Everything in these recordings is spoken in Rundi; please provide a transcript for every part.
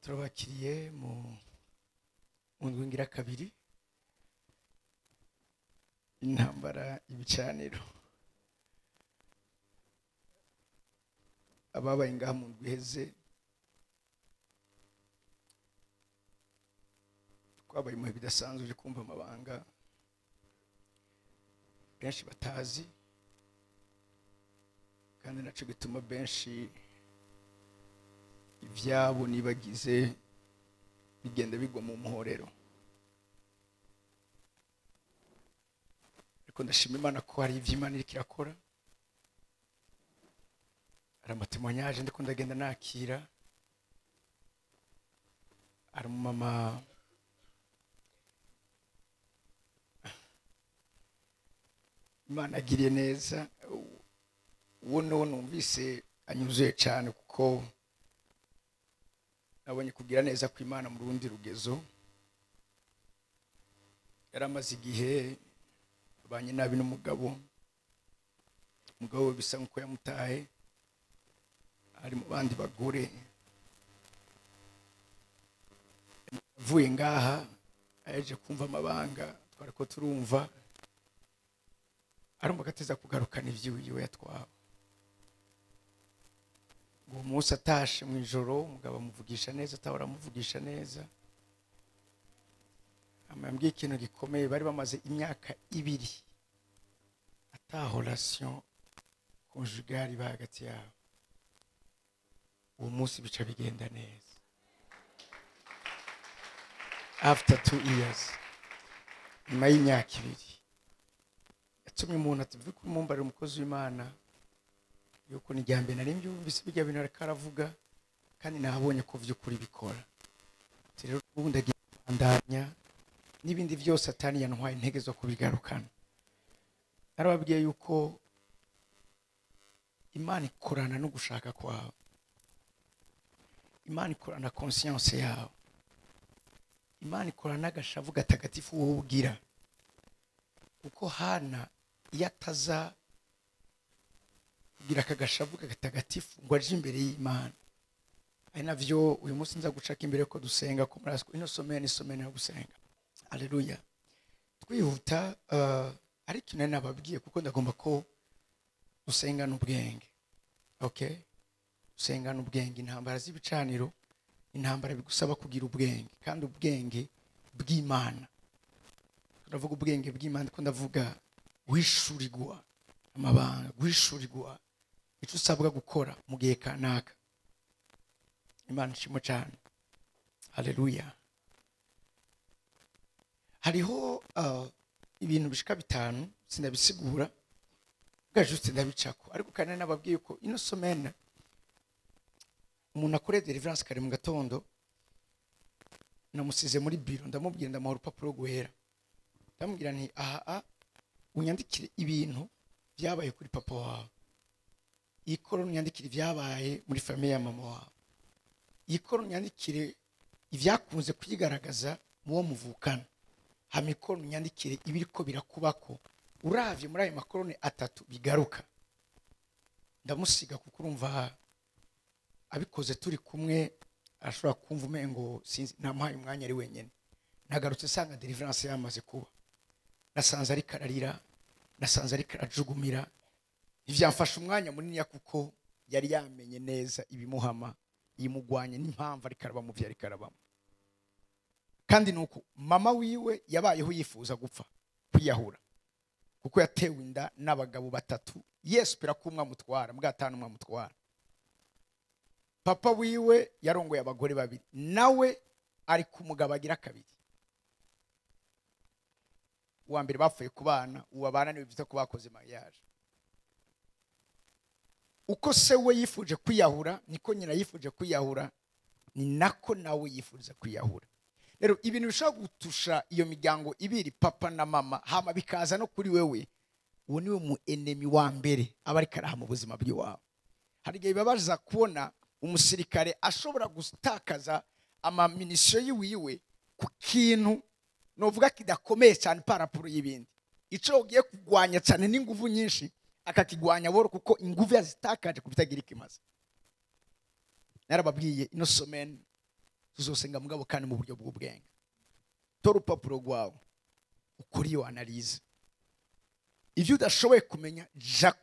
Turabakiriye mu ndwi ngira kabiri intambara ibicaniro. Ababaye ngaha mu ndwi iheze twabaye mu bihe bidasanzwe byo kumva amabanga benshi batazi, kandi naco gituma benshi ivyabo nibagize bigenda bigwa mu muhorero. Ariko ndashima Imana ko hari ivyo Imana iriko irakora. Hari amatemoignage ndiko ndagenda nakira. Hari umumama Imana agiriye neza, uwo numvise anyuzuye cyane kuko nabonye kugira neza ku Imana mu rundi rugezo. Yaramaze igihe abanye nabi n'umugabo, umugabo bisa nkuko yamutaye ari mu bandi bagore. Avuye ngaha aje kumva amabanga twariko turumva, arumva kateza kugarukana ivyiwe yatwawe. Ngo umunsi atashe mu ijoro umugabo amuvugisha neza, atahora amuvugisha neza. Amambwiye ikintu gikomeye, bari bamaze imyaka 2 ata relation conjugale iba hagati yabo. Uwo munsi bica bigenda neza after 2 years, nyuma y'imyaka 2. Yatumye umuntu ati mvuye kumumbarira umukozi w'Imana yuko ni ryambe nari mbyumvise bijya bintu ariko aravuga, kandi nabonye ko vy'ukuri bikora. Rero ubu ndagandanya n'ibindi byose atani yantwaye intege zo kubigarukana. Narababwiye yuko Imana ikorana no gushaka kwawe, Imana ikorana conscience yawe, Imana ikorana n'agashavu gatagatifu wowe ugira. Kuko Hana iyo ataza kugira akagashavu gatagatifu ngo aje imbere y'Imana, ari navyo uyu munsi nza gucaka imbere ko dusenga ko muri ino semaine, semaine yo gusenga. Haleluya. Twihuta, ariko nari nababwiye kuko ndagomba ko dusenga n'ubwenge. Okay? Dusenga n'ubwenge. Intambara z'ibicaniro, intambara bigusaba kugira ubwenge, kandi ubwenge bw'Imana. Ndavuga ubwenge bw'Imana ko ndavuga guhishurirwa amabanga, guhishurirwa icyo usabwa gukora mu gihe kanaka. Imana ishimwe cyane. Haleluya. Hariho ibintu bishika 5 sindabisigura bwa juste ndabicako, ariko kandi nababwiye ko ino semaine umuntu akore deliverance kare mu gatondo, namusize muri biro ndamubwira ndamuha urupapuro guhera, ndamubwira nti aha unyandikire ibintu byabaye kuri papa wawe, ikoro unyandikire ibyabaye muri famille ya mama wawe, ikoro unyandikire ibyakunze kwigaragaza mu wo muvukana, hamikoro unyandikire ibiriko birakubako uravye muri ayo makorone 3 bigaruka. Ndamusiga kuko urumva abikoze turi kumwe ashobora kumva umengo sinzi, namuhaye umwanya ari wenyene. Nagarutse sanga deliverance yamaze kuba, nasanze ariko ararira, nasanze ariko arajugumira. Ivyamfasha umwanya munini kuko yari yamenye neza ibimuhama, yimugwanye n'impamvu ariko araba mu vyo ariko arabamo. Kandi nuko mama wiwe yabayeho yifuza gupfa kwiyahura, kuko yatewe inda n'abagabo 3 yespera ko umwe amutwara, mbwa 5 umwe amutwara. Papa wiwe yarongoye abagore 2, nawe ari kumugabo agira 2. Uwa mbere bapfuye kubana, uwabana niwe bita ko bakoze mariage. Uko se we yifuje kwiyahura niko nyina yifuje kwiyahura, ni nako nawe yifuza kwiyahura. Rero ibintu bishobora gutusha iyo miryango ibiri, papa na mama, hama bikaza no kuri wewe, uwo niwe mu enemy wa mbere aba ariko araha mu buzima bw'iwawe. Hari igihe bibabaza kubona umusirikare ashobora gutakaza amaminisiyo yiwiwe ku kintu novuga kidakomeye cyane parapuro y'ibindi. Ico ugiye kugwanya cyane n'inguvu nyinshi akakigwanya boro, kuko inguvu yazitakaje kubitagira ikimaze. Narababwiye ino semaine Tuzosenga mugabo kandi mu buryo bw'ubwenge. Tora urupapuro rwawe ukore iyo analyse. Ivyo udashoboye kumenya, ja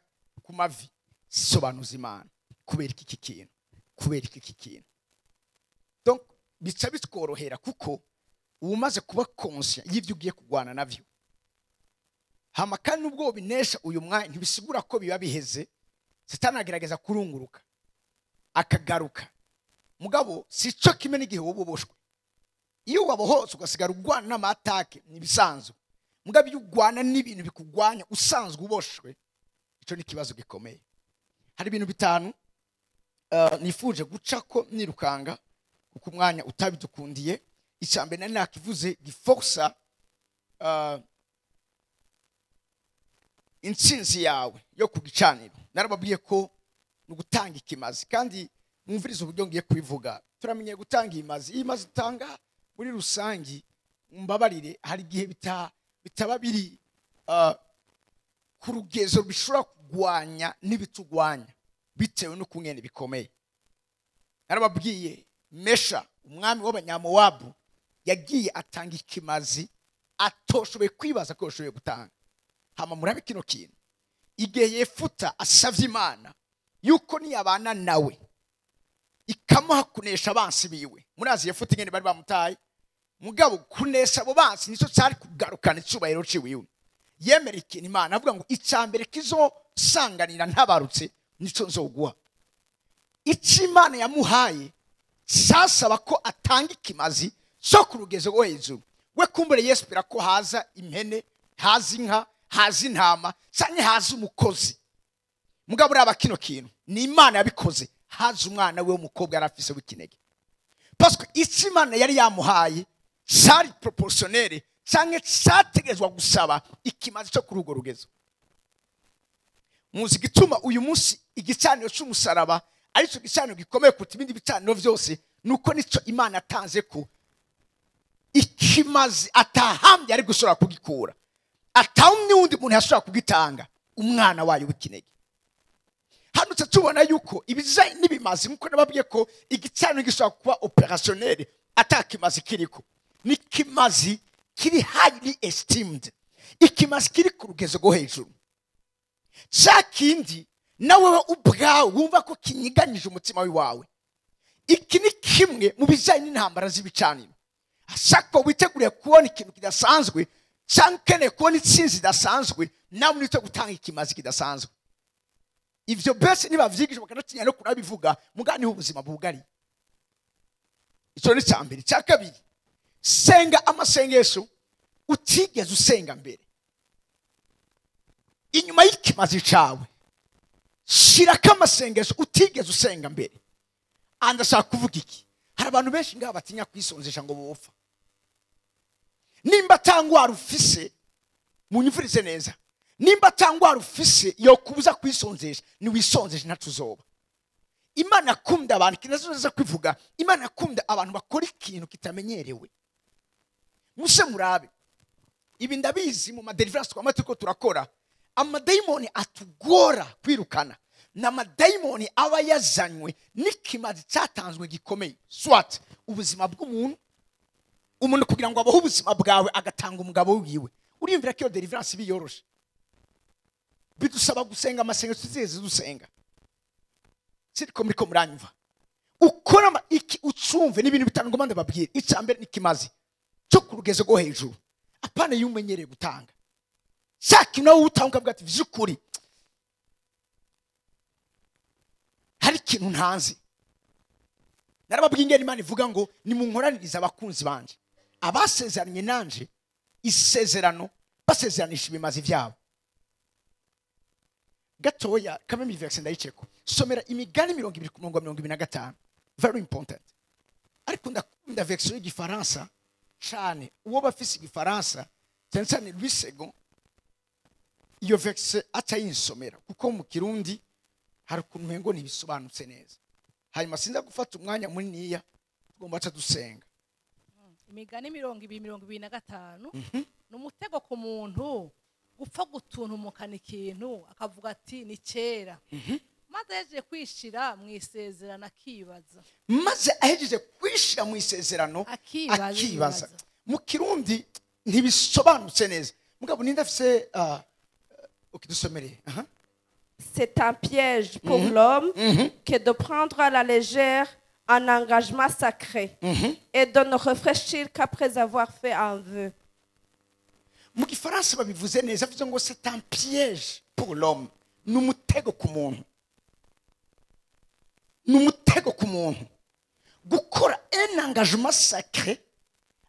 ku mavi, sobanuza Imana kubera iki kintu, kubera iki kintu. Donc bica bitworohera kuko umaze kuba conscient y'ivyo ugiye kugwana navyo. Hama kandi nubwo binesha uyu mwanya ntibisigura ko biba biheze. Satani agerageza kurunguruka akagaruka, mugabo sico kimwe n'igihe wowe uboshwe. Iyo wabohotse ugasigara ugwana n'amatake nibisanzwe, mugabo iyo ugwana n'ibintu bikugwanya usanzwe uboshwe, ico ni ikibazo gikomeye. Hari ibintu bitanu nifuje guca ko nirukanga kuko umwanya utabidukundiye. Icambere nari nakivuze, giforsa intsinzi yawe yo ku gicaniro. Narababwiye ko ni ugutanga ikimazi, kandi mwumvirize uburyo ngiye kubivuga. Turamenye gutanga imazi, iyi mazi utanga muri rusangi, mbabarire, hari igihe bitaba biri ku rugezo bishobora kugwanya n'ibitugwanya bitewe n'ukungene bikomeye. Narababwiye Mesha umwami w'Abanyamowabu yagiye atanga ikimazi atoshoboye kwibaza ko yoshoboye gutanga. Hama murabe kino kintu, igihe Yefuta asavye Imana yuko niyabana nawe ikamuha kunesha abansi biwe. Murazi Yefuta ingene bari bamutaye, mugabo kunesha abo bansi nico cari kugarukana icubahiro ciwiwe. Yemera ikintu Imana avuga ngo icambere kizosanganira ntabarutse nico nzoguha. Ico Imana yamuhaye sasaba ko atanga ikimazi cyo ku rugezo rwo hejuru. We kumbure yespera ko haza impene, haza inka, haza intama, canke haza umukozi. Mugabo uraba kino kintu ni Imana yabikoze, haza umwana we w'umukobwa yari afise w'ikinege. Parce que ico Imana yari yamuhaye cari proportionnel canke categezwa gusaba ikimazi cyo kuri urwo rugezo. Muzi gituma uyu munsi igicaniro c'umusaraba arico gicaniro gikomeye kuruta ibindi bicaniro vyose, nuko nico Imana atanze ko ikimazi atahambye ari gushobora kugikura, atawumwe wundi muntu yashobora kugitanga, umwana wayo w'ikinege. Hano tubona yuko ibijanye n'ibimazi, nkuko nababwiye ko igicaniro gishobora kuba opérationnel atakimazi kiriko, ni kimazi kiri highly esteemed, ikimazi kiri ku rugezo rwo hejuru. Ca kindi nawe ubwawe wumva ko kinyiganije umutima wawe. Iki ni kimwe mu bijanye n'intambara z'ibicaniro. Ashaka witeguriye kubona ikintu kidasanzwe canke ukeneye kubona intsinzi idasanzwe, nawe unite gutanga ikimazi kidasanzwe. Ivyo bese nibavyigisha bakanatinya no kunabivuga, mugani ubuzima bugari. Ico ni ca mbere. Ica kabiri, senga amasengesho utigeze usenga mbere. Inyuma y'ikimazi cawe shirako amasengesho utigeze usenga mbere. Andashaka kuvuga iki? Hari abantu benshi ngaha batinya kwisonzesha ngo bopfa. Nimba atangwara ufise, munyumvirize neza, nimba atangwara ufise yo kubuza kwisonzesha, ni wisonzesha ntatuzoba. Imana akunda abantu, kinazoza kwivuga, Imana akunda abantu bakora ikintu kitamenyerewe. Muse murabe, ibi ndabizi mu madeliverance twama turiko turakora, amadayimoni atugora kwirukana n'amadayimoni aba yazanywe n'ikimazi cyatanzwe gikomeye. Soit ubuzima bw'umuntu, umuntu kugira ngo abaho ubuzima bwawe agatanga umugabo wiwe. Uriyumvira ko iyo deliverance biyoroshe? Bidusaba gusenga amasengesho tuzeze dusenga. Siriko muriko muranyumva. Ukora iki ucumve n'ibintu bitanu ngomba ndababwira. Icya mbere ni kimazi cyo ku rugezo rwo hejuru, apana yumenyereye gutanga. Shaka nawe utanga ukavuga ati vy'ukuri hari ikintu ntanzi. Narababwiye ingene Imana ivuga ngo nimunkoranirize abakunzi banje, abasezeranye nanje isezerano, basezeranisha ibimazi vyabo. Gatoya kame mi verse ndayiceko, somera Imigani 20 ku murongo wa 25, very important. Ariko ndakunda version y'igifaransa cane, uwo bafise igifaransa cyane cyane Louis Segond, iyo verse atayinsomera kuko mu Kirundi hari ukuntu umengo ntibisobanutse neza. Hanyuma sinza gufata umwanya muniniya, tugomba aca dusenga. Imigani 20:25. Ni umutego ku muntu gupfa gutuntumukana ikintu akavuga ati ni kera. Maze ahejeje kwishira mu isezerano akibaza. Maze ahejeje kwishira mu isezerano akibaza. Mu Kirundi ntibisobanutse neza. Mugabo ninde afise ukidusomere. C'est un piège pour l'homme que de prendre à la légère un engagement sacré et de ne réfléchir qu'après avoir fait un vœu. Mu Gifaransa babivuze neza, bivuze ngo c'est un piège pour l'homme. Ni umutego ku muntu. Ni umutego ku muntu. Gukora un engagement sacré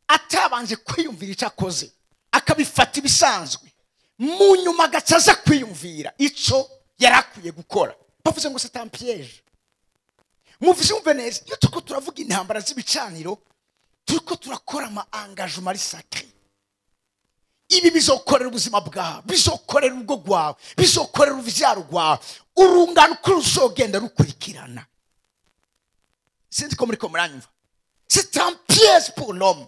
atabanje kwiyumvira icyo akoze, akabifata ibisanzwe, mu nyuma agaca aza kwiyumvira icyo yari akwiye gukora. Bavuze ngo c'est un piège. Muvyumve neza, iyo turiko turavuga intambara z'ibicaniro, turiko turakora ama engagement ari sacré. Ibi bizokorera ubuzima bwawe, bizokorera urugo rwawe, bizokorera uruvyaro rwawe, urungano uko ruzogenda rukurikirana. Sinzi ko muriko muranyumva. C'est un piège pour l'homme.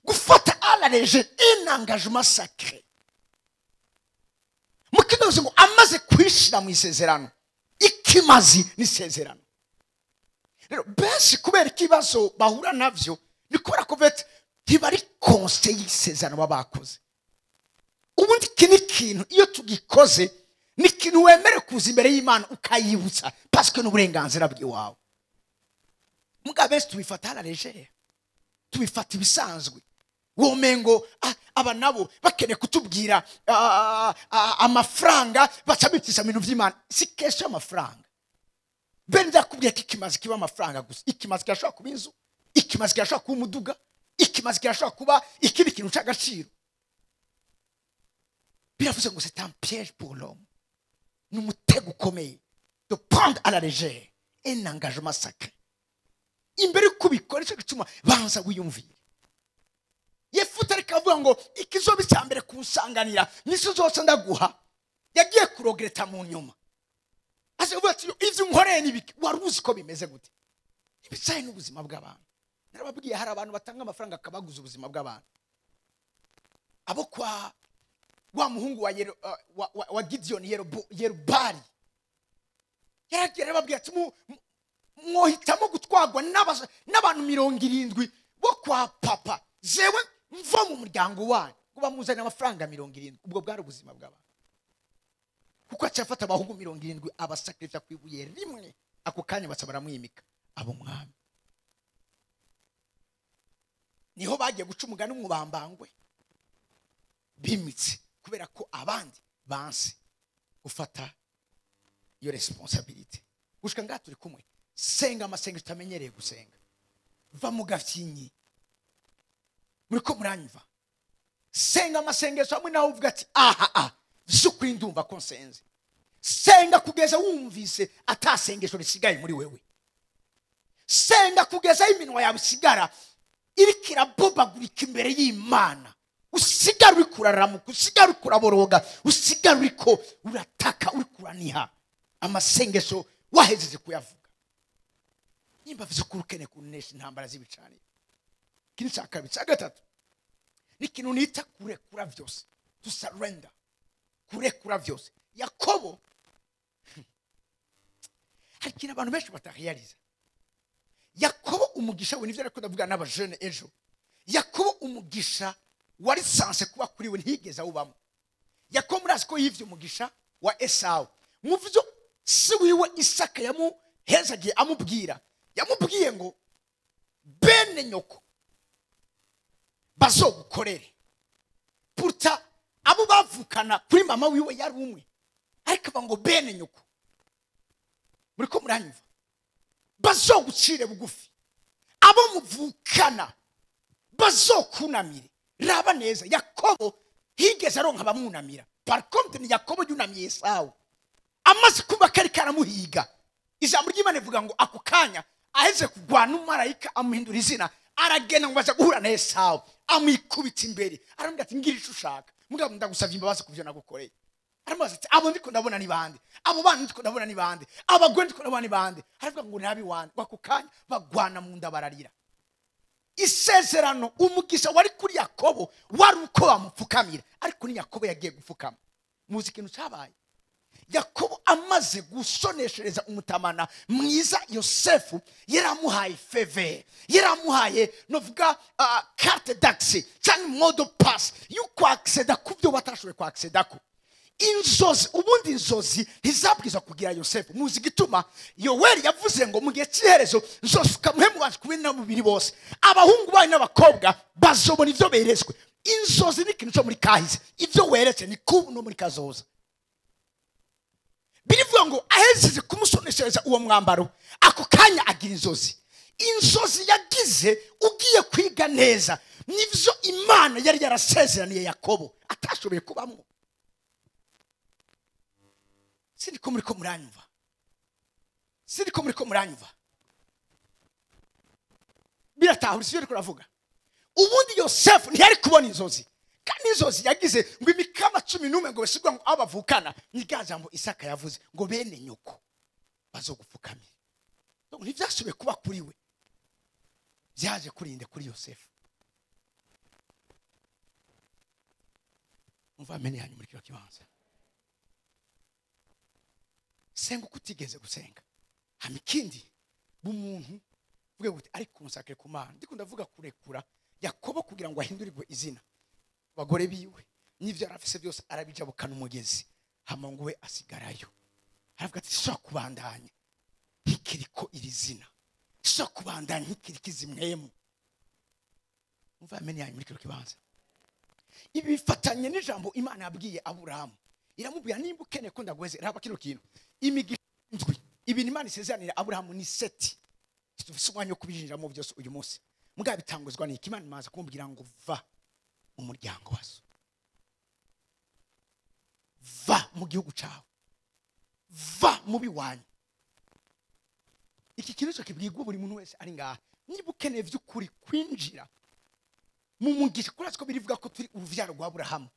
Gufata à la légère un engagement sacré. Mukidoze ngo amaze kwishira mu isezerano, ikimazi ni isezerano. Rero benshi kubera ikibazo bahura navyo ni kubera ko vet ntibari conseil isezerano babakoze. Ubundi iki ni ikintu iyo tugikoze ni ikintu wemere kuza imbere y'Imana ukayibutsa parce que n'uburenganzira bw'iwawe. Mugabo benshi tubifata à la légère, tubifata ibisanzwe. Womengo aba nabo bakeneye kutubwira amafaranga baca bitisha ibintu by'Imana. Si question y'amafaranga. Ben ndakubwiye ko ikimazi kiba amafaranga gusa. Ikimazi kirashobora kuba inzu, ikimazi kirashobora kuba umuduga, ikimazi kirashobora kuba ikindi kintu cy'agaciro. Biravuze ngo c'est un piège pour l'homme. Ni umutego ukomeye de prendre à la légère un engagement sacré. Imbere kubikora icyo gituma banza wiyumvire. Yefuta ariko avuga ngo ikizoba icya mbere kunsanganira nizo zose ndaguha. Yagiye kurogreta mu nyuma. Aze uvuga ati ivyo nkoreye nibiki, wari uzi ko bimeze gute? Ibicaye n'ubuzima bw'abantu. Narababwiye hari abantu batanga amafaranga akabaguza ubuzima bw'abantu. Abo kwa wa muhungu wa Gideon Yerubali yaragiye arababwira ati mwohitamo gutwagwa n'abantu 70 bo kwa papa, jewe mva mu muryango wanyu, ngo bamuzanire amafaranga 70. Ubwo bwari ubuzima bw'abantu. Kuko acafata abahungu 70 abasakrifya kwibuye rimwe, ako kanya baca baramwimika abo mwami. Niho bagiye guca umugani umubambangwe bimitse kubera ko abandi banse gufata iyo responsibility. Gushika ngaha turi kumwe, senga amasenga utamenyereye gusenga, va mu gafyinyi. Muriko muranyumva? Senga amasengesho amwe nawe uvuga ati aha vy'ukuri ndumva ko nsenze. Senga kugeza wumvise atasengesho risigaye muri wewe. Senga kugeza iminwa yawe isigara iriko irabobagurika imbere y'Imana. Usigara uriko uraramuka, usigara uriko uraboroga, usigara uriko urataka, uriko uraniha amasengesho wahejeje kuyavuga. Nimba vy'ukuri ukeneye kunesha intambara z'ibicaniro. Ikintu cya kabiri, cya gatatu ni ikintu nita kurekura vyose, to surrender, kurekura vyose. Yakobo, hari ikintu abantu benshi batarealiza. Yakobo umugisha we, nivyo ariko ndavuga n'abajene ejo. Yakobo umugisha wari sanse kuba kuri we ntiyigeze awubamo. Yakobo murazi ko yivye umugisha wa Esawu. Muvyo se wiwe Isaka yamuhezagiye amubwira, yamubwiye ngo bene nyoko bazogukorere. Pourtant abo bavukana kuri mama wiwe yari umwe, ariko ngo bene nyoko. Muriko muranyumva? Bazogucire bugufi, abo muvukana bazokunamire. Raba neza, Yakobo higeze aronka bamwunamira. Par contre ni Yakobo yunamiye Esawu amaze kuba kari karamuhiga. Ijambo ry'Imana rivuga ngo ako kanya aheze kugwana umumarayika amuhindura izina, aragenda ngo baza guhura na Esawu, amwikubita imbere, aramubwira ati ngira ico ushaka, mugabo ndagusavye imbabazi kuvyo nagukoreye. Aramubaza ati abo ndiko ndabona ni bande, abo bana ndiko ndabona ni bande, abagore ndiko ndabona ni bande. Aravuga ngo nabi wande. Ako kanya bagwana mu nda bararira. Isezerano umugisha wari kuri Yakobo wari uko bamupfukamira, ariko ni Yakobo yagiye gupfukama. Muzi ikintu cyabaye? Yakobo amaze gusoneshereza umutamana mwiza Yosefu, yaramuhaye faveur, yaramuhaye novuga carte d'accès cyangwa mot de passe yuko accéda ku byo batashoboye kwaccéda ko. Inzozi, ubundi inzozi ntizabwirizwa kugira Yosefu. Muzi igituma Yoweri yavuze ngo mu gihe cy'iherezo nzosuka muhemu wacu ku bene mubiri bose, abahungu banyu n'abakobwa bazobona ivyo beretswe. Inzozi ni ikintu cyo muri kahise, ivyo weretse ni kubu no muri kazoza. Birivuga ngo ahejeje kumusoneshereza uwo mwambaro, ako kanya agira inzozi. Inzozi yagize ugiye kwiga neza nivyo Imana yari yarasezeraniye Yakobo atashoboye kubamwo. Sindiko muriko muranyumva, sindiko muriko muranyumva. Biratahura sivyo ariko ravuga. Ubundi Yosefu ntiyari kubona inzozi, kandi inzozi yagize ngo imikama 11 ngo basigwa ngo abavukana, ni rya jambo Isaka yavuze ngo bene nyoko bazogupfukamira. Donc ntivyasubiye kuba kuri we, byaje kurinde kuri Yosefu. Umva amene yanyu muri kino kibanza. Senga uko utigeze gusenga. Hama ikindi b'umuntu uvuge gute ariko unsakire ku Mana. Ndiko ndavuga kurekura Yakobo kugira ngo ahindurirwe izina, abagore biwe n'ivyo yarafise byose arabijabukana umugezi, hama ngo we asigarayo. Aravuga ati sishobora kubandanya nk'ikiriko iri zina, sishobora kubandanya nk'ikiriko izimwemu. Umva amene yanyu muri kino kibanza. Ibi bifatanye n'ijambo Imana yabwiye Aburahamu, iramubwira nimba ukeneye ko ndaguheze, raba kino kintu, imigisha indwi ibintu Imana isezeranira Aburahamu ni seti. Tufise umwanya wo kubijinjiramo byose uyu munsi. Mugabo bitanguzwa n'iki? Imana imaze kumubwira ngo va mu muryango wa so, va mu gihugu cawe, va mu biwanyu. Iki kintu cyo kibwirwa buri muntu wese ari ngaha. Niba ukeneye vy'ukuri kwinjira mu mugisha, kuri ko birivuga ko turi uruvyaro rwa Aburahamu,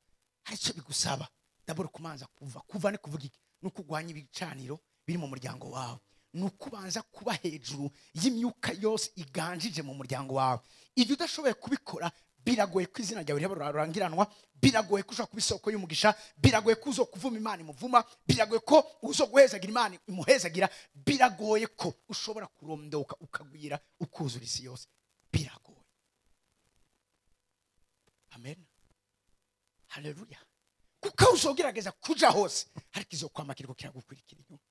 hari icyo bigusaba. D'abord kumanza kuva. Kuva ni kuvuga iki? Ni ukugwanya ibicaniro biri mu muryango wawe, ni ukubanza kuba hejuru y'imyuka yose iganjije mu muryango wawe. Ibyo udashoboye kubikora, biragoye ko izina ryawe rirangiranwa, biragoye ko ushobora kuba isoko y'umugisha, biragoye ko uzokuvuma Imana imuvuma, biragoye ko uzoguhezagira Imana imuhezagira, biragoye ko ushobora kurondoka ukagwira ukuzura isi yose. Biragoye. Amen, haleluya. Kuko uzogerageza kuja hose, ariko izokwama kiriko kiragukurikira inyuma.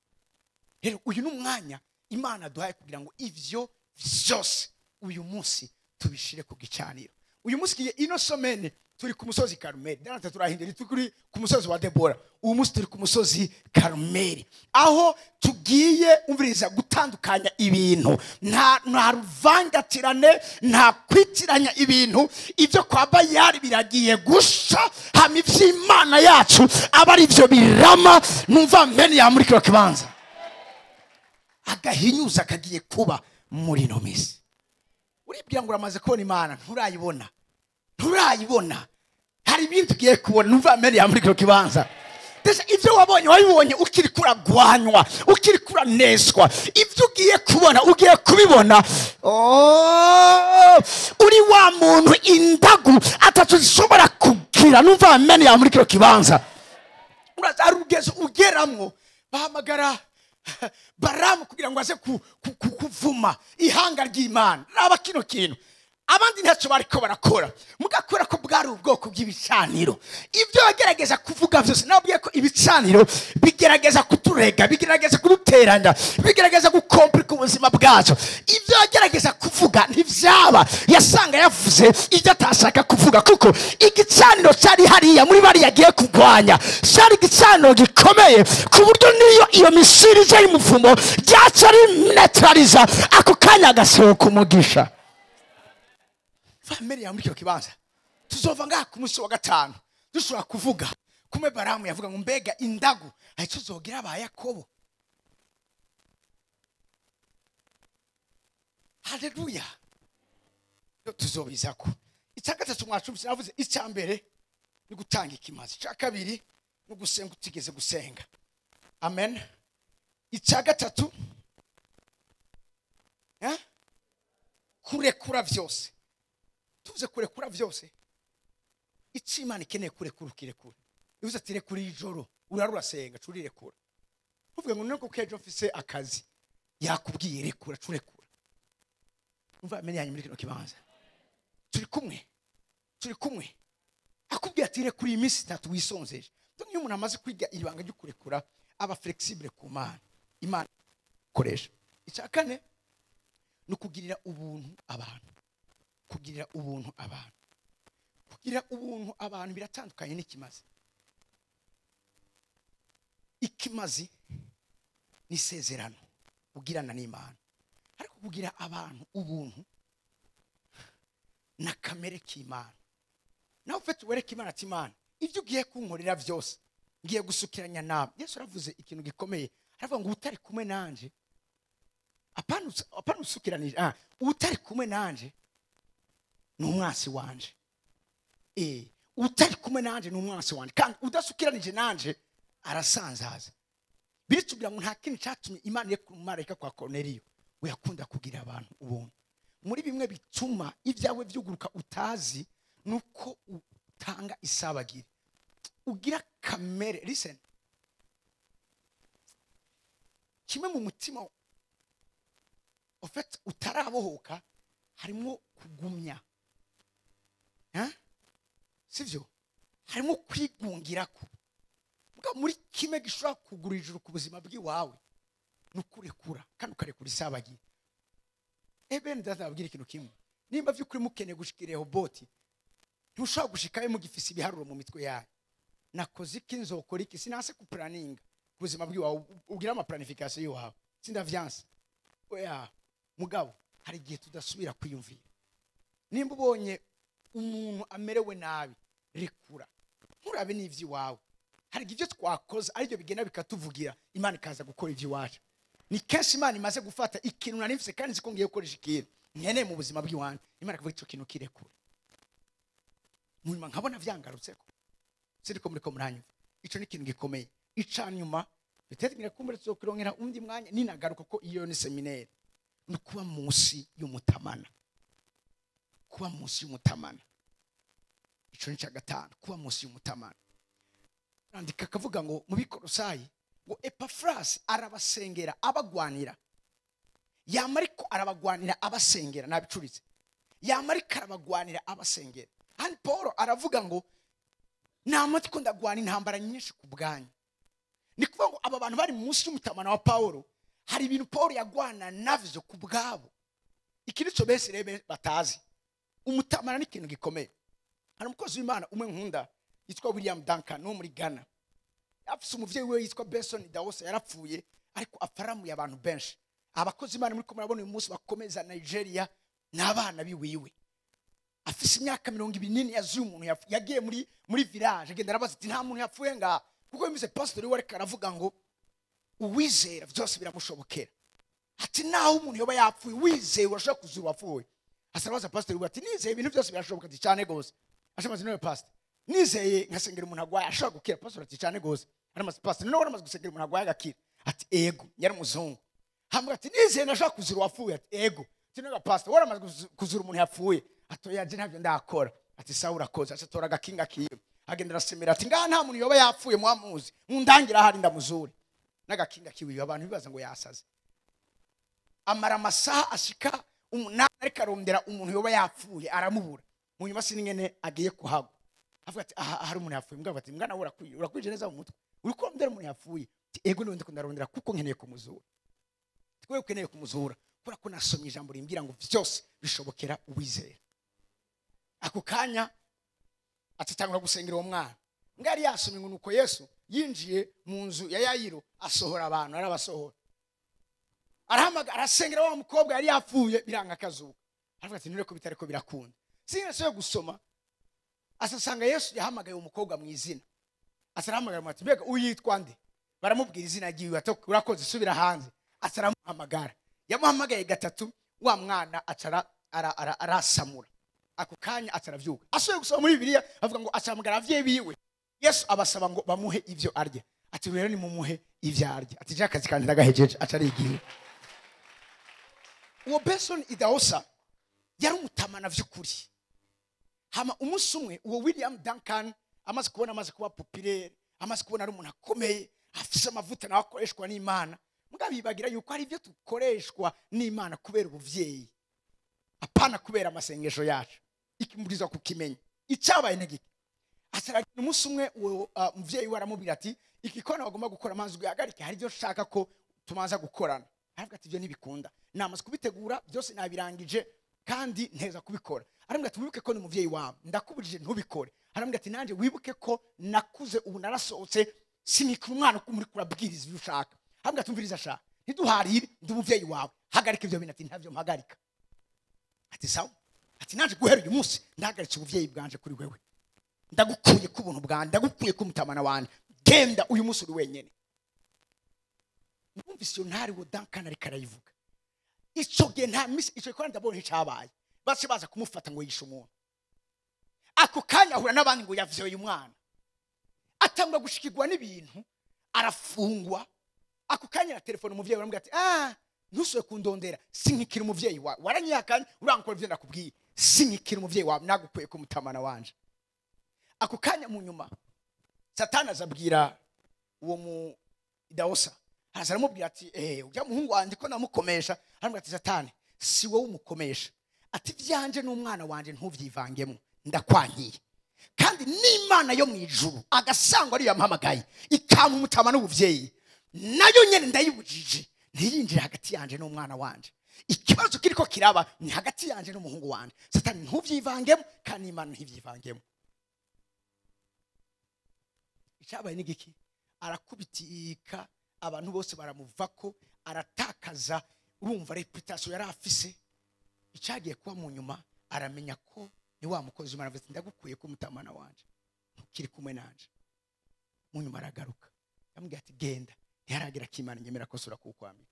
Rero uyu ni umwanya Imana duhaye kugira ngo ivyo vyose uyu munsi tubishire ku gicaniro. Uyu munsi ino semaine turi ku musozi Karumeli, natwe turahindura turi ku musozi wa Debora. Uyu munsi turi ku musozi Karumeli, aho tugiye umviriza gutandukanya ibintu. Nta ruvangatirane, nta kwitiranya ibintu. Ibyo kwa Bayali biragiye gusha, hama ivy'Imana yacu aba ari byo birama. Numva mbene ya muri kino kibanza agahinyuza kagiye kuba muri ino misi. Uribwira ngo uramaze kubona Imana, nturayibona, nturayibona. Hari ibintu tugiye kubona. Numva mbere ya muri kino kibanza. Ndetse ibyo wabonye wabibonye ukiri kuragwanywa, ukiri kuraneswa. Ibyo ugiye kubona ugiye kubibona. Oh, uri wa muntu indagu atatu zishobora kugira. Numva mbere ya muri kino kibanza. Uraza arugeze ugeramwo bahamagara Baramu kugira ngo aze kuvuma ihanga ry'Imana. Raba kino kintu, abandi ntacyo bariko barakora, mugakora ko bwari ubwoko bw'ibicaniro. Ibyo bagerageza kuvuga byose, nabwiye ko ibicaniro bigerageza kuturega, bigerageza kuduteranya, bigerageza gukomplika ubuzima bwacu. Ibyo bagerageza kuvuga ntivyaba, yasanga yavuze ibyo atashaka kuvuga, kuko igicaniro cyari hariya muri bari yagiye kugwanya cyari igicaniro gikomeye, ku buryo niyo iyo misiri ije y'umuvumo ryaca rinetraliza ako kanya agasohoka umugisha. Family ya muri kino kibanza tuzova ngaha ku munsi wa gatanu dushobora kuvuga kumwe Baramu yavuga ngo mbega indagu hari tuzogira aba Yakobo. Haleluya. Tuzobizako. Icya gatatu mwacumvise navuze, icya mbere ni gutanga ikimazi, icya kabiri ni gusenga utigeze gusenga. Amen. Icya gatatu kurekura vyose. Tuze kurekura vyose. Icyo Imana ikeneye kurekura ukirekura. Ivuze ati rekura ijoro urara urasenga curirekura. Uvuga ngo nuko kejo mfise akazi yakubwiye rekura curekura. Umva amenye yanyu muri kino kibanza. Turi kumwe. Turi kumwe. Akubwiye ati rekura iminsi 3 wisonzeje. Donc iyo umuntu amaze kwiga ibanga ryo kurekura aba flexible ku Mana. Imana koresha. Icya kane ni ukugirira ubuntu abantu. Kugirira ubuntu abantu. Kugira ubuntu abantu biratandukanye n'ikimazi. Ikimazi ni isezerano ugirana n'Imana. Ariko kugira abantu ubuntu na kamere k'Imana. Nawe ufite wereka Imana ati Imana ibyo ugiye kunkorera byose ngiye gusukiranya nawe. Yesu aravuze ikintu gikomeye, aravuga ngo utari kumwe nanje apana usukiranije, utari kumwe nanje ni umwasi wanje. Utari kumwe nanje ni umwasi wanje, kandi udasukiranije nanje arasanzaza. Biritubwira ngo nta kintu cyatumye Imana irekura umumarayika kwa Korneliyo, we yakunda kugira abantu ubuntu. Muri bimwe bituma ibyawe byuguruka utazi nuko utanga isabagire, ugira kamere. Listen, kimwe mu mutima en fait utarabohoka harimo kugumya, sivyo? Harimo kwigungirako. Muri kimwe gishobora kugura ijuru ku buzima bw'iwawe nukurekura, kandi ukarekura isabagire. Eben ndazababwira ikintu kimwe, nimba vy'ukuri mukeneye gushikira Rehoboti ntushobora gushikayo mugifise ibiharuro mu mitwe yayo. Nakoze iki, nzokora iki, sinase kuplaninga ubuzima bw'iwawe, ugira ama planification yiwawe, sindavyanse. Oya mugabo, hari igihe tudasubira kwiyumvira. Nimba ubonye umuntu amerewe nabi, rekura, nturabe n'ivy'iwawe. Hari ibyo twakoze aribyo bigenda bikatuvugira, Imana ikaza gukora ivy'iwacu. Ni kenshi Imana imaze gufata ikintu nari mfise kandi nzi ko ngiye gukoresha ikintu nkeneye mu buzima bw'iwanjye, Imana ikavuga ico kintu kirekura. Munyuma nkabona vyangarutseko. Siriko muriko muranyumva. Ico ni ikintu gikomeye. Ica nyuma bitegira kumbure tuzokironkera undi mwanya ninagaruka ko iyo ni seminaire. Ni kuba munsi y'umutamana. Kuba munsi y'umutamana. Ico ni ca gatanu, kuba munsi y'umutamana. Andika akavuga ngo mu Bikorosayi ngo Epafrasi arabasengera abagwanira. Yamariko arabagwanira abasengera, nabicuritse. Yamariko arabagwanira abasengera. Hano Paul aravuga ngo namatiko ndagwana intambara nyinshi ku bwanyu. Ni kuvuga ngo aba bantu bari munsi y'umutamana wa Paul, hari ibintu Paul yagwana navyo ku bwabo. Ikindi cyo bese rebe batazi. Umutamana ni ikintu gikomeye. Hari umukozi w'Imana umwe nkunda yitwa William Duncan wo muri Ghana. Afise umuvyeyi we yitwa Benson Idahosa, yarapfuye ariko afaramuye abantu benshi. Abakozi Imana muri ko murabona uyu munsi bakomeza Nigeria n'abana biwiwe. Afise imyaka 24 yazuye umuntu yagiye muri village, agenda arabaza ati nta muntu yapfuye nga, kuko yumvise pastor we ariko aravuga ngo uwizera byose biramushobokera. Ati naho umuntu yoba yapfuye wizeye urashobora kuzura wapfuye. Asarabaza pastor we ati nizeye ibintu byose birashoboka ati cyane gose. Ashamaze nawe pastor nizeye nkasengera umuntu agwaye ashobora gukira. Pastor ati cyane gose. Aramaze pastor none waramaze gusengera umuntu agwaye agakira. Ati ego, yari umuzungu. Hamwe ati nizeye nashaka kuzura wapfuye. Ati ego. Tinoga pastor waramaze kuzura umuntu yapfuye. Ati oya je ntabyo ndakora. Ati sawa urakoze. Acatora agakinga kiwe agenda arasemera ati ngaha nta muntu yoba yapfuye mwamuzi, mundangira ahari ndamuzure. N'agakinga kiwe abantu bibaza ngo yasaze. Amara amasaha ashika 8 ariko arondera umuntu yoba yapfuye aramubura. Mu nyuma siningene agiye kuhagwa. Avuga ati aha hari umuntu yapfuye. Mbwa ati mwana urakwiye, urakwije neza mu mutwe. Uri kurondera umuntu yapfuye. Ati ego niwe ndiko ndarondera kuko nkeneye kumuzura. Twe ukeneye kumuzura kubera ko nasomye ijambo rimbwira ngo byose bishobokera uwizera. Ako kanya atatangura gusengera uwo mwana. Ngari yasomye ngo nuko Yesu yinjiye mu nzu ya Yayiro asohora abantu, arabasohora. Arahamagara arasengera wa mukobwa yari yapfuye biranga akazuka. Aravuga ati nureko bitariko birakunda. Sinashoboye gusoma. Asasanga Yesu yahamagaye umukobwa mu izina. Asarahamagara ati mbega uyitwa nde? Baramubwira izina ryiwe ati urakoze subira hanze. Asaramuhamagara. Yamuhamagaye gatatu wa mwana acara arasamura. Ako kanya ataravyuka. Asuye gusoma muri Bibiliya avuga ngo acahamagara abavyeyi biwe. Yesu abasaba ngo bamuhe ivyo arya. Ati rero nimumuhe ivyo arya. Ati je akazi kanje ndagahejeje acarigiye. Uwo Benson Idahosa yari umutamana vy'ukuri. Hama umunsi umwe uwo William Duncan Amaze kubona amaze kuba populaire, amaze kubona ari umuntu akomeye, afise amavuta nawe akoreshwa n'Imana. Mugabo bibagira yuko hari ibyo tukoreshwa n'Imana kubera ubuvyeyi, apana kubera amasengesho yacu. Ikimubwirizwa kukimenya. Icabaye n'igiki? Asaragira umunsi umwe uwo muvyeyi we aramubwira ati igikona bagomba gukora amazi uyahagarike, hari ibyo nshaka ko tumanza gukorana. Aravuga ati ibyo ntibikunda, namaze kubitegura byose nabirangije kandi nteza kubikora. Aramubwira ati wibuke ko ni umuvyeyi wawe, ndakubujije ntubikore. Aramubwira ati nanje wibuke ko nakuze ubu narasohotse, sinikira umwana ko muri kurabwiriza ibyo ushaka. Aramubwira ati umviriza sha, ntiduharire, ndi umuvyeyi wawe, hagarika ibyo bintu. Ati ntavyo mpagarika. Ati sawa. Ati nanje guhera uyu munsi ndahagaritse ubuvyeyi bwanje kuri wewe, ndagukuye ku buntu bwanje, ndagukuye ku mutamana wanje, genda uyu munsi uri wenyene. Numvise iyo ntari wo Duncan ariko arayivuga. Ico gihe nta misi ico gikorwa ndabona nticabaye, basi baza kumufata ngo yishe umuntu. Ako kanya ahura n'abandi ngo yavyoye umwana, atangwa gushikirwa n'ibintu, arafungwa. Ako kanya na telefone umuvyeyi aramubwira ati ntusubire kundondera, sinkikira umuvyeyi wawe, waranyihakanye urankora ivyo ndakubwiye, sinkikira umuvyeyi wawe, nagukuye ku mutamana wanje. Ako kanya mu nyuma Satani azabwira uwo mu Idaosa, araza aramubwira ati ujya muhungu wanje ko namukomesha. Aramubwira ati Satani si wowe umukomesha, ati ivyanje n'umwana wanje ntuvyivangemo, ndakwankiye. Kandi n'Imana yo mwijuru agasangwa ariyo yampamagaye ikampa umutama n'ubuvyeyi, nayo nyene ndayibujije ntiyinjire hagati yanje n'umwana wanje. Ikibazo kiriko kiraba ni hagati yanje n'umuhungu wanje. Satani ntuvyivangemo kandi Imana ntivyivangemo. Icabaye ni giki? Arakubitika, abantu bose baramuvako, aratakaza urumva reputation yari afise. Icagiye kuba mu nyuma aramenya ko ni wa mukozi w'Imana avuze ati ndagukuye ko mutamana wanje, ntukiri kumwe nanje. Mu nyuma aragaruka yamubwira ati genda, ntiharagira ko Imana inyemera ko sura kukwambika.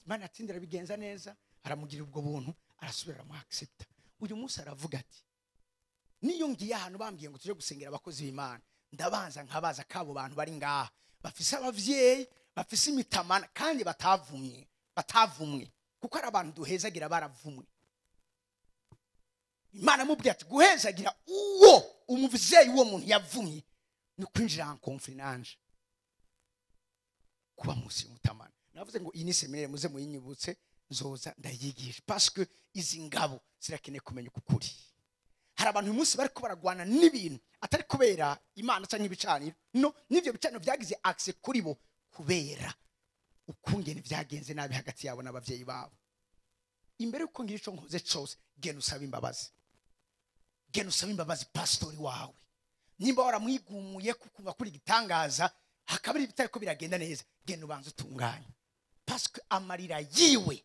Imana ati ndarabigenza neza, aramugira ubwo buntu, arasubira aramuaccepta. Uyu munsi aravuga ati niyo ngiye ahantu bambwiye ngo tuje gusengera abakozi b'Imana, ndabanza nkabaza kabo bantu bari ngaha bafise abavyeyi, bafise imitamana kandi batavumwe, kuko ari abantu duhezagira baravumwe. Imana amubwira ati guhezagira uwo umuvyeyi uwo muntu yavumye ni kwinjira en conflit kuba munsi y'umutamana. Navuze ngo iyi ni seminaire muze muyinyibutse, nzoza ndayigisha, parce que izi ngabo zirakeneye kumenya ukuri. Hari abantu uyu munsi bariko baragwana n'ibintu atari kubera Imana canke ibicaniro, no n'ivyo bicaniro vyagize accès kuri bo kubera ukungene vyagenze nabi hagati yabo n'abavyeyi babo. Imbere yuko ngira ico nkoze cose, genda usaba imbabazi, genda usaba imbabazi pastori wawe. Nimba waramwigumuye kukumva kuri gitangaza hakaba ari bitariko biragenda neza, genda ubanze utunganye, parce que amarira yiwe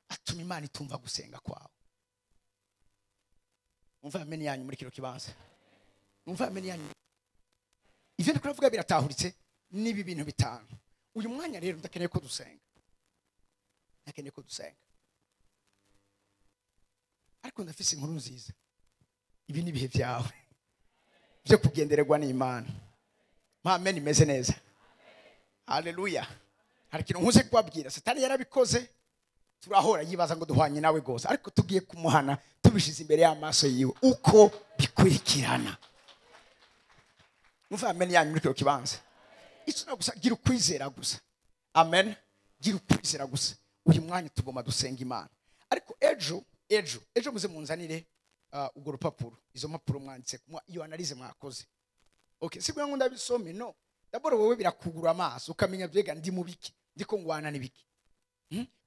atuma Imana itumva gusenga kwawe. Umva ameni yanyu muri kino kibanza, umva ameni yanyu. Ivyo ndiko ndavuga biratahuritse n'ibi bintu bitanu. Uyu mwanya rero ndakeneye ko dusenga, ndakeneye ko dusenga, ariko ndafise inkuru nziza. Ibi ni ibihe byawe byo kugendererwa n'Imana. Amen imeze neza, haleluya. Hari ikintu nkuze kubabwira, Satani yarabikoze, turahora yibaza ngo duhwanye nawe gose, ariko tugiye kumuhana tubishize imbere y'amaso yiwe uko bikurikirana. Umva amen yanyu muri kino kibanza. Ico no gusa gira ukwizera gusa. Amen, gira ukwizera gusa. Uyu mwanya tugomba dusenga Imana. Ariko ejo ejo ejo muze munzanire urwo rupapuro, izo mpapuro mwanditse, iyo analyse mwakoze. Okay, sikugira ngo ndabisome, no. D'abord wowe birakugura amaso ukamenya byega ndi mubiki, ndiko ngwana nibiki.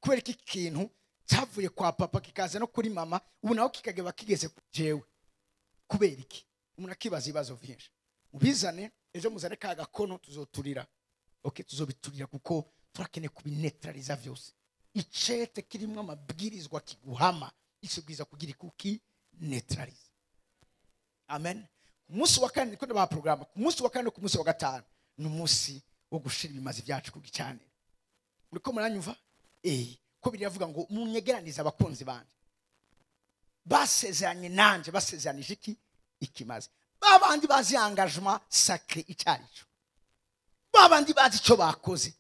Kubera iki kintu cyavuye kwa papa kikaza no kuri mama, ubu naho kikageba kigeze jewe. Kubera iki? Umuntu akibaza ibibazo byinshi. Ubizane ejo muzane ka gakono tuzoturira. Okay, tuzobiturira kuko turakeneye kubinetraliza vyose. Icete kirimwe amabwirizwa kiguhama, isubwiza kugira ikuki neutralize. Amen. Ku munsi wa kane niko ndabaha programme, ku munsi wa kane ku munsi wa gatanu ni umunsi wo gushira ibimazi byacu ku gicaniro. Muriko muranyumva? Ko biravuga ngo munyegeranize abakunzi banje basezeranye nanje, basezeranije iki? Ikimazi. Babandi bazi engagement sacré icarico, babandi bazi ico bakoze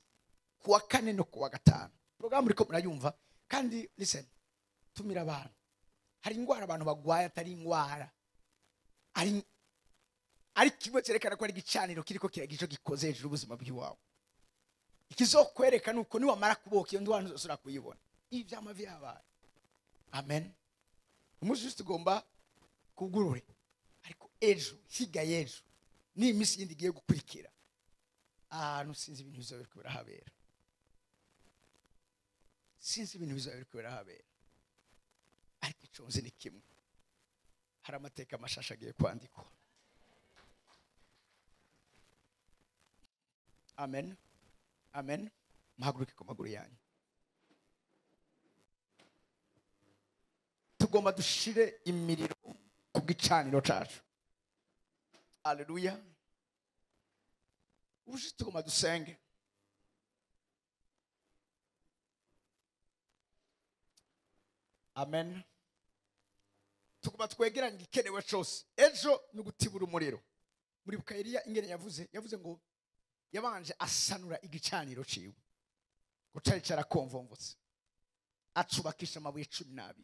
ku wa kane no ku wa gatanu. Programme muriko murayumva? Kandi listen, tumira abantu. Hari ingwara abantu bagwaye atari ingwara. Ari kimwe cyerekana ko ari igicaniro kiriko kiragico gikoze hejuru ubuzima bw'iwawe. Ikizokwereka nuko niwamara kuboka iyo ndwara ntuzosubira kuyibona. Ibi vyama vyabaye. Amen. Umunsi tugomba kugurure, ariko ejo higa y'ejo ni iminsi yindi igiye gukurikira, ahantu sinzi ibintu bizaba biriko birahabera, sinzi ibintu bizaba biriko birahabera, ariko ico nzi ni kimwe, hari amateka mashasha agiye kwandikwa. Amen. Amen. Muhaguruke ku maguru yanyu. Tugomba dushire imiriro ku gicaniro cacu. Haleluya. Ubu tugomba dusenge. Amen. Tugomba twegeranye igikenewe cose. Ejo ni ugutibura umuriro. Muri Eliya ingene yavuze ngo yabanje asanura igicaniro ciwe, ngo cari carakomvomvotse, acubakisha amabuye 12,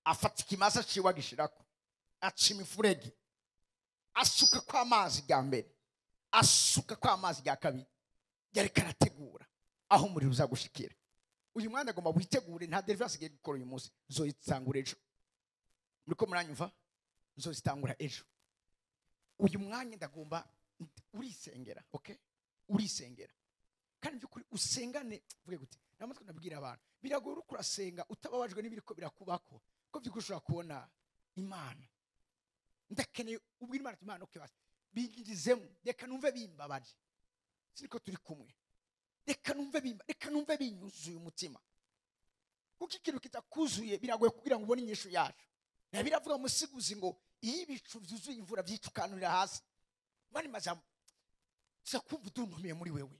afata ikimasa ciwe agishirako, aca imifurege, asuka kwa amazi rya mbere, asuka kwa amazi rya kabiri, yariko arategura aho umuriro uza gushikira. Uyu mwana agomba witegure, nta deliverance igiye gukora uyu munsi, nzoyitangura ejo. Muriko muranyumva? Nzozitangura ejo. Uyu mwanya ndagomba urisengera, okay? Urisengera. Kandi byukuri usengane, vuge gute? Namatwe nabwira abantu, biragora ukurasenga utababajwe n'ibiriko birakubako, ko byukushobora kubona Imana. Ndakeneye ubwira Imana ati Imana okay basi, bingizemo, reka numve bimbabaje. Siniko turi kumwe. Reka numve bimba, reka numve binyuzuye umutima. Kuko ikintu kitakuzuye biragoye kugira ngo ubone inyishu yacu. Na biravuga musiguzi ngo iyo ibicu byuzuye imvura byicukanurira hasi. Mani majambo uza kumva uduntumiye muri wewe,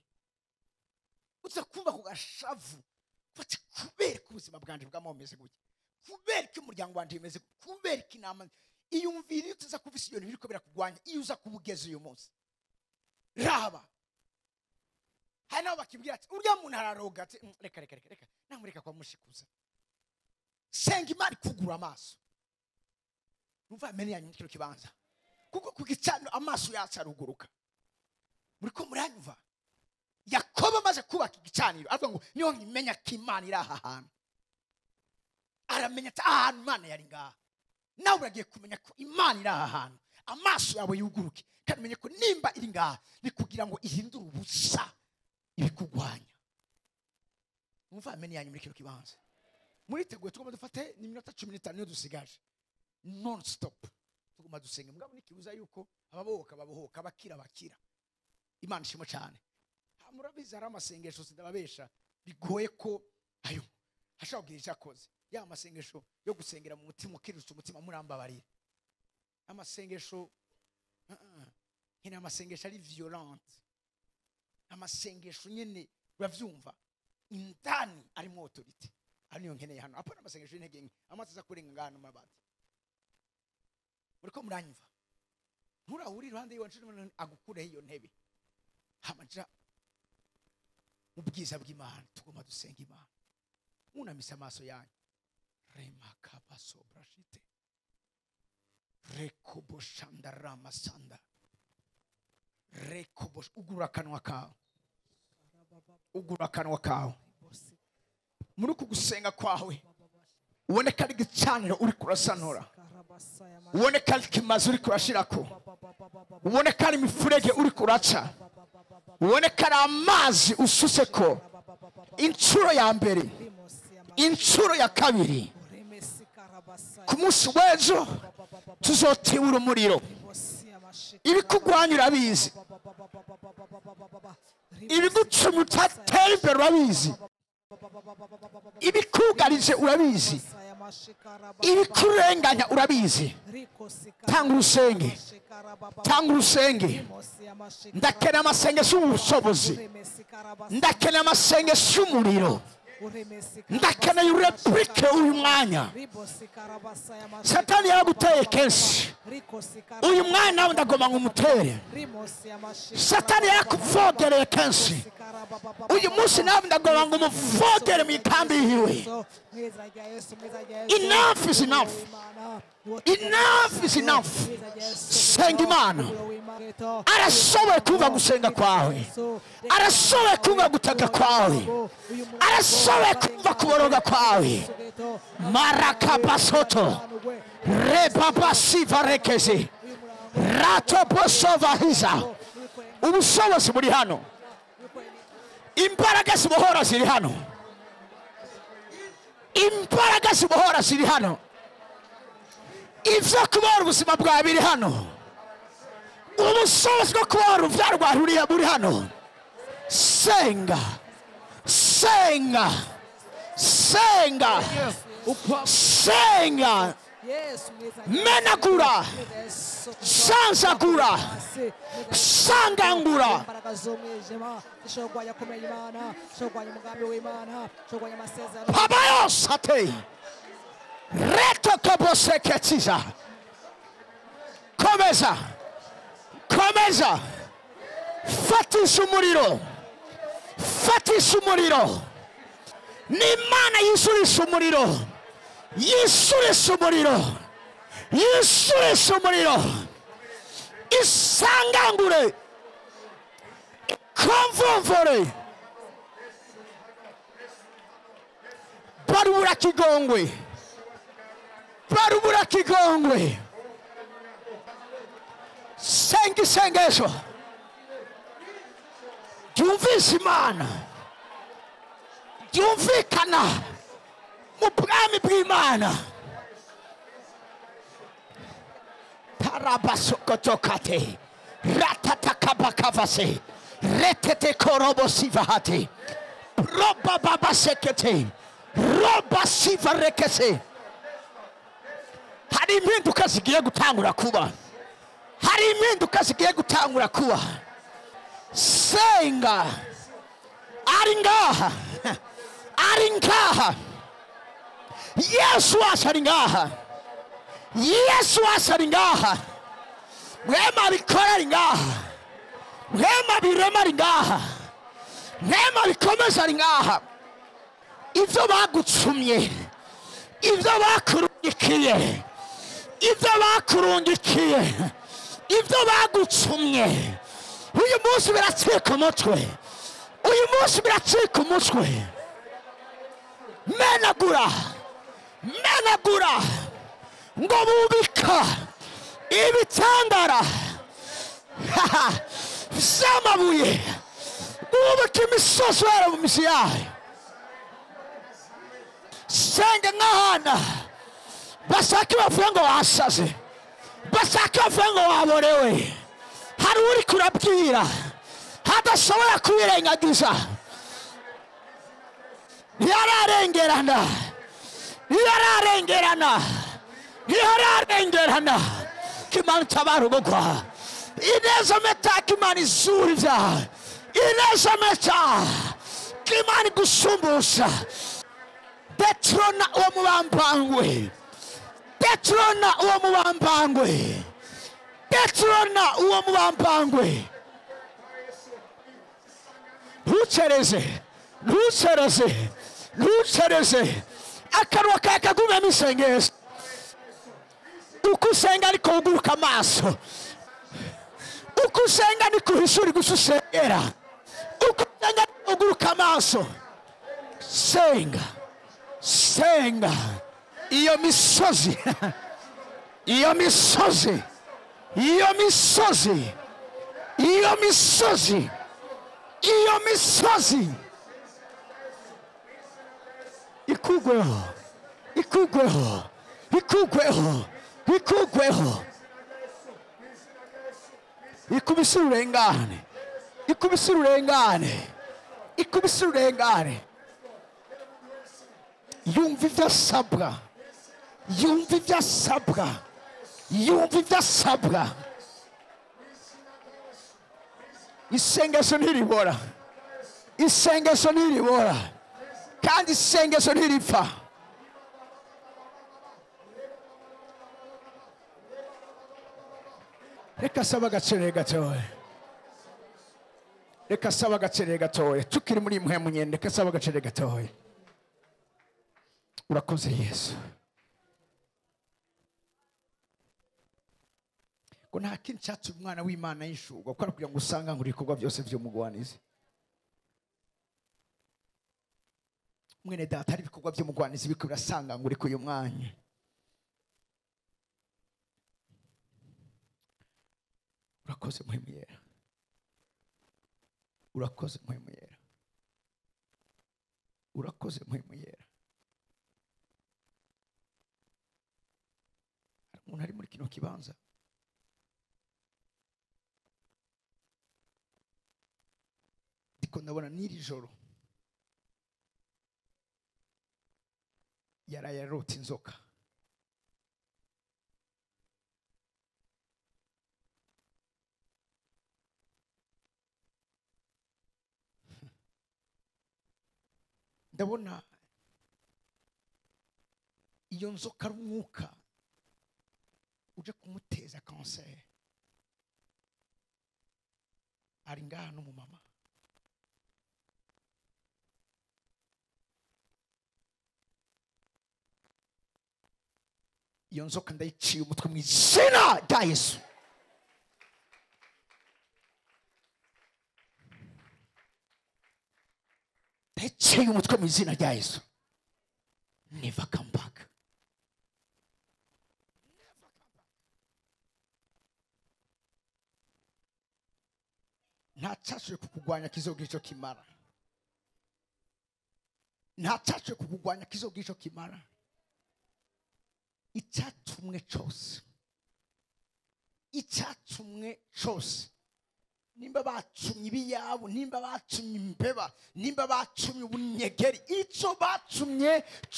uza kumva ku gashavu bati kubera ko ubuzima bwanje bwamomeze gutya, kubera ko umuryango wanje umeze gutya, kubera ko inama iyumvira uza kuvisa ibintu biriko birakugwanya, iyo uza kubugeza uyu munsi. Raba hari nabo bakibwira ati urya muntu araroga, ati reka reka reka reka namureka kwa mushikuza. Senga Imana kugura amaso. Numva amene yanyu kiro kibanza, kuko ku gicaniro amaso yacu aruguruka. Muriko muranyumva? Yakobo amaze kubaka igicaniro avuga ngo niho nkimenya ko Imana iri aha hantu. Aramenya ati ahantu Imana yari ngaha. Nawe uragiye kumenya ko Imana iri aha hantu, amaso yawe yuguruke, kandi umenye ko nimba iri ngaha ni kugira ngo ihindure ubusa ibikugwanya. Numva amene yanyu muri kino kibanza. Muriteguye? Tugomba dufate ni iminota 15 niyo dusigaje, non stop tugomba dusenga. Mugabo nikibuza yuko ababohoka babohoka, abakira bakira. Imana ishimwe cyane. Murabizi hari amasengesho sindababesha bigoye ko ayo hashobora kugira icyo akoze. Ya masengesho yo gusengera mu mutima ukirutse umutima, murambabarira. Amasengesho nyine, amasengesho ari violente, amasengesho nyine uravyumva indani arimo autorité, ari niyo nkeneye hano. Apana amasengesho y'intege nke, amazi aza kurenga ngano mabati. Muriko muranyumva? Nturahuri iruhande yiwe agukureho iyo ntebe, hamaja mu bwiza bw'Imana. Tugomba dusenga Imana. Munamise amaso yanyu. Remakabasobrashite rekoboshandaramasanda rekobosh. Ugura akanwa kawe, ugura akanwa kawe. Muri uku gusenga kwawe ubone ko ari igicaniro uri kurasanura, ubone ko ari ikimazi uri kurashirako, ubone ko ari imifurege uri kuraca, ubone ko ari amazi ususeko inshuro ya mbere, inshuro ya kabiri. Ku munsi w'ejo tuzotibura umuriro. Ibikugwanya urabizi, ibigucuma utatera imbere urabizi, ibikugarije urabizi, ibikurenganya urabizi. Tanga urusenge, tanga urusenge. Ndakeneye amasengesho y'ubushobozi, ndakeneye amasengesho y'umuriro, ndakeneye ureplike uyu mwanya. Satani yaraguteye kenshi, uyu mwanya nawe ndagomba ngo umutere. Satani yarakuvogereye kenshi, uyu munsi nawe ndagomba ngo umuvogere mu ikambi yiwe. Enough is enough. Enough is enough. Senga Imana. Arashoboye kumva gusenga kwawe, arashoboye kumva gutaka kwawe, arashoboye kumva kuboroga kwawe. Marakabasoto rebabasiva rekeze ratobosovahiza. Ubushobozi buri hano, imbaraga zibohora ziri hano, imbaraga zibohora ziri hano, ivyo kubohora ubuzima bwawe biri hano, ubushobozi bwo kubohora uruvyaro rwawe buri hano. Senga, senga, senga, senga. Menagura, sanzagura, sangangura. Pabayosate retokoboseketiza. Komeza, komeza, fatisha umuriro, fatisha umuriro. Ni Imana yisurisha umuriro, yisurisha umuriro, yisurisha umuriro. Isangangure, ikomvomvore. Barubura kigongwe, barubura kigongwe. Senga isengesho ryumvise Imana, ryumvikana mu bwami bw'Imana. Tarabasokotokate ratatakabakavase retete korobosivahate robababasekete robasivarekese. Hari impinduka zigiye gutangura kuba, hari impinduka zigiye gutangura kuba. Senga. Ari ngaha, ari ngaha. Yesu wacu ari ngaha, Yesu wacu ari ngaha. Mwema bikora ari ngaha, mwema birema ari ngaha, mwema bikomeza ari ngaha. Ivyo bagutsumye, ivyo bakurungikiye, ivyo bakurungikiye, ivyo bagutsumye, uyu munsi biracika umutwe, uyu munsi biracika umutwe. Menagura, menagura. Ngo bubika ibitandara vy'amabuye, bubika imisozi wera mu mizi yayo. Senga nk'ahana bashake bavuge ngo wasaze, bashake bavuge ngo waborewe. Hari uri kurabwira hadashobora kwirengagiza. Ntiyararengerana, ntiyararengerana, ntiyararengerana. Imana itabara ubugwa. Ineza meta Imana izura ibyaha, ineza meta Imana igusumbusha. Detrona uwo mubambangwe, detrona uwo mubambangwe, detrona uwo mubambangwe. Ntucereze, ntucereze, ntucereze. Akanwa kawe kagumemo isengesho. Uko usenga niko uguruka amaso, uko usenga niko uhishura gusa usengera, uko usenga niko uguruka amaso. Senga, senga. Iyo misozi, iyo misozi, iyo misozi, iyo misozi, iyo misozi ikugweho, ikugweho, ikugweho, ikugweho. Ikubise urengane, ikubise urengane, ikubise urengane. Yumva ivyo asabwa, yumva ivyo asabwa, yumva ivyo asabwa. Isengesho ntiribora, isengesho ntiribora, kandi isengesho ntiripfa. Reka saba agaciro gatoya, reka saba agaciro gatoya. Tukiri muri mwe munyene, reka saba agaciro gatoya. Urakoze Yesu. Ngo nta kindi cyatsi umwana w'Imana yishurwa kuko kugira ngo usanga ngo ibikorwa byose by'umugwanizi. Mwene data hari ibikorwa by'umugwanizi biko birasanga ngo uri kuyu mwanya. Urakoze Muhemu Yera. Urakoze Muhemu Yera. Urakoze Muhemu Yera. Hari umuntu ari muri kino kibanza ndiko ndabona n'iri joro yaraye arota inzoka. Ndabona iyo nzoka ari umwuka uje kumuteza kanseri. Ari ngaha n'umumama. Iyo nzoka ndayiciye umutwe mu izina rya Yesu. Ndayiciye umutwe mu izina rya Yesu. Never come back. Never come back. Nta cyashoboye kukugwanya kizogira icyo kimara. Nta cyashoboye kukugwanya kizogira icyo kimara. Icyatumwe cyose, icyatumwe cyose, nimba bacumye ibiyabo, nimba bacumye imbeba, nimba bacumye ubunyegeri, icyo bacumye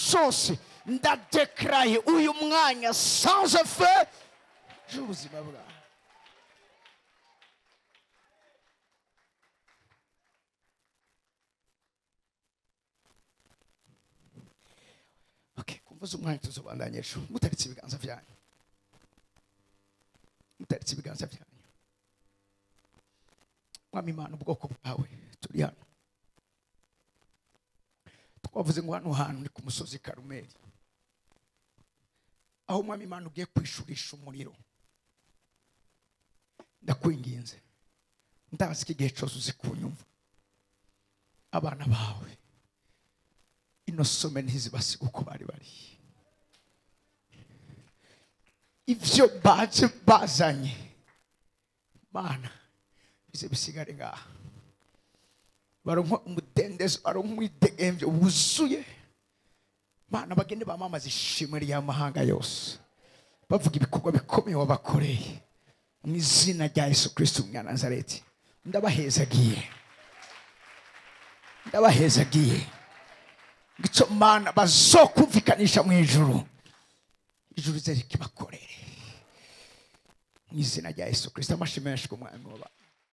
cyose ndadekaraye uyu mwanya sans effet y'ubuzima bwawe. Okay, kumva umwanya tuzobandanya ejo. Mutaritse ibiganza byanyu. Mutaritse ibiganza byanyu. Mwami Imana, ubwoko bwawe turi hano. Twavuze ngo hano hantu ni ku musozi Karumeli, aho Mwami Imana ugiye kwishurisha umuriro. Ndakwinginze, ndazi ko igihe cyose uzi kunyumva. Abana bawe ino some ntizibasiga uko bari bari. Ivyo baje bazanye Mana bize bisigare ngaha. Baronka umudendezo, baronka umwidegemvyo wuzuye. Mana bagende bamamaza ishimwe ry'amahanga yose, bavuga ibikorwa bikomeye wabakoreye. Mu izina rya Yesu Kristo umwana wa Nazareti, ndabahezagiye, ndabahezagiye. Icyo Mana bazokumvikanisha mu ijuru, ijuru rize rikibakorere. Mu izina rya Yesu Kristo. Amashimwe menshi ku Mwami w'abantu.